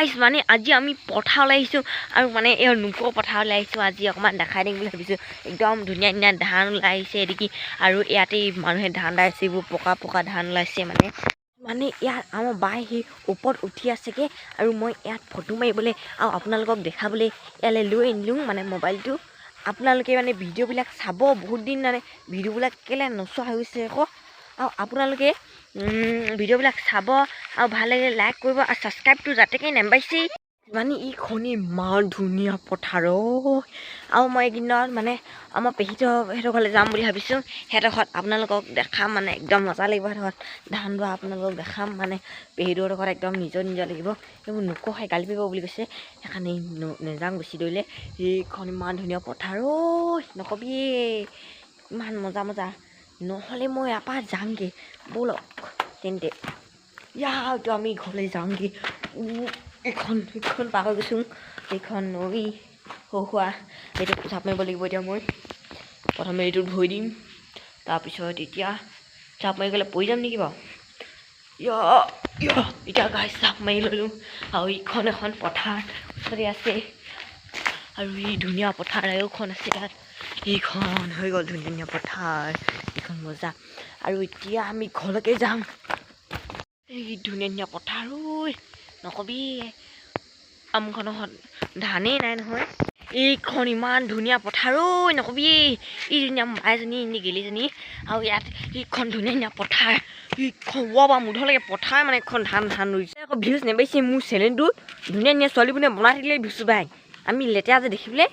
Guys, মানে আজি আমি পথাৰলৈ আহিছোঁ আৰু মানে এই লোকৰ পথাৰলৈ আহিছোঁ। আজি অকণমান দেখাই দিম বুলি ভাবিছোঁ। একদম ধুনীয়া ধুনীয়া ধান ওলাই আহিছে এদিকি আৰু ইয়াতে মানুহে ধান দাইছে। এইবোৰ পকা পকা ধান ওলাইছে। মানে মানে ইয়াত আমাৰ বাই সেই ওপৰত উঠি আছেগৈ আৰু মই ইয়াত ফটো মাৰিবলৈ আৰু আপোনালোকক দেখাবলৈ ইয়ালৈ লৈ আনিলোঁ মানে মোবাইলটো। আপোনালোকে মানে ভিডিঅ'বিলাক চাব। বহুত দিন মানে ভিডিঅ'বিলাক কেলৈ নোচোৱা হৈ গৈছে আকৌ। আৰু আপোনালোকে ভিডিঅ'বিলাক চাব আৰু ভাল লাগিলে লাইক কৰিব আৰু ছাবস্ক্ৰাইবটো যাতেকে নাম্বাইছেই। মানে এইখন ইমান ধুনীয়া পথাৰ অ'। আৰু মই এইকেইদিনত মানে আমাৰ পেহীহঁতৰ সিহঁতৰ ঘৰলৈ যাম বুলি ভাবিছোঁ। সিহঁতৰ ঘৰত আপোনালোকক দেখাম, মানে একদম মজা লাগিব। সিহঁতৰ ঘৰত ধান ৰোৱা আপোনালোকক দেখাম। মানে পেহীহঁতৰ ঘৰত একদম নিজৰ নিজৰ লাগিব। এইবোৰ নোকোৱাই গালি পাৰিব বুলি কৈছে, সেইকাৰণে নেযাওঁ বেছি দূৰলৈ। এইখন ইমান ধুনীয়া পথাৰ ঐ, নকবি, ইমান মজা মজা। নহ'লে মই ইয়াৰ পৰা যামগৈ, ব'লক তেন্তে। ইয়াতো আমি ঘৰলৈ যাওঁগৈ। এইখন এইখন পাৰ হৈ গৈছোঁ। এইখন নৈ সৰু সুৰা, এইটো জাপ মাৰিব লাগিব। এতিয়া মই প্ৰথমে এইটোত ভৰি দিম, তাৰপিছত এতিয়া জাপ মাৰি গ'লে পৰি যাম নেকি বাৰু? এতিয়া গাইজ, জাপ মাৰি ল'লোঁ। আৰু এইখন এখন পথাৰ ওচৰতে আছে আৰু এই ধুনীয়া পথাৰ এখন আছে ইয়াত। এইখন হৈ গ'ল ধুনীয়া ধুনীয়া পথাৰ, এইখন মজা। আৰু এতিয়া আমি ঘৰলৈকে যাম। এই ধুনীয়া ধুনীয়া পথাৰ ঐ, নকবি। আমখনৰ ধানেই নাই নহয়। এইখন ইমান ধুনীয়া পথাৰ ঐ, নকবি। এই ধুনীয়া বাইজনী এনেই গেলিজনী। আৰু ইয়াত এইখন ধুনীয়া ধুনীয়া পথাৰ এইখন। বা মুধলৈকে পথাৰ, মানে এখন ধান ধান ৰুইছে। আকৌ ভিউজ নেবাইছে মোৰ চেনেলটোত। ধুনীয়া ধুনীয়া ছোৱালীবোৰে বনাই থাকিলে ভিউজ পায়। আমি লেতেৰা যে দেখিবলৈ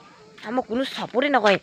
আমাক কোনো ছাপৰ্টেই নকৰে।